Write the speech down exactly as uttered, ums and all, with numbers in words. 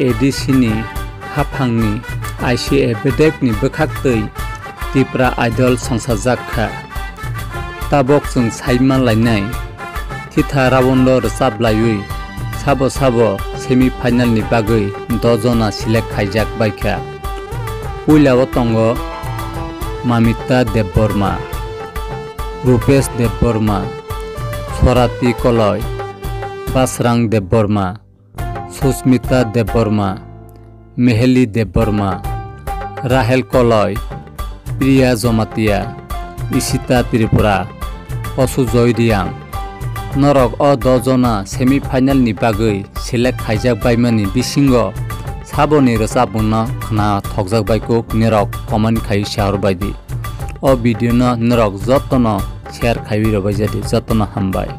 ADC ni haphangni I C A bedekni bwkhaktwi Tipra Idol songsajak kha. Tabok chwng saima lainai, thitha round o rwchap laiwi sabo sabo semi final ni bagwi doh jona select khaijak baikha. Puila o tongo Mamita Debbarma, Rupesh Debbarma, Swarati Koloi, Basrang Debbarma, Susmita Debbarma, Meheli Debbarma, Rahel Koloi, Priya Jomatia, Ishita Tripura, Osujoy Riang. Norok o doh jona semi final ni bagwi select khaijak baimani bisingo saboni rwchapmungno khna thokjak baikuk nirok comment khai sahor baidi. O video no norok jotono share khaiwi rwbaijadi, jotono hambai.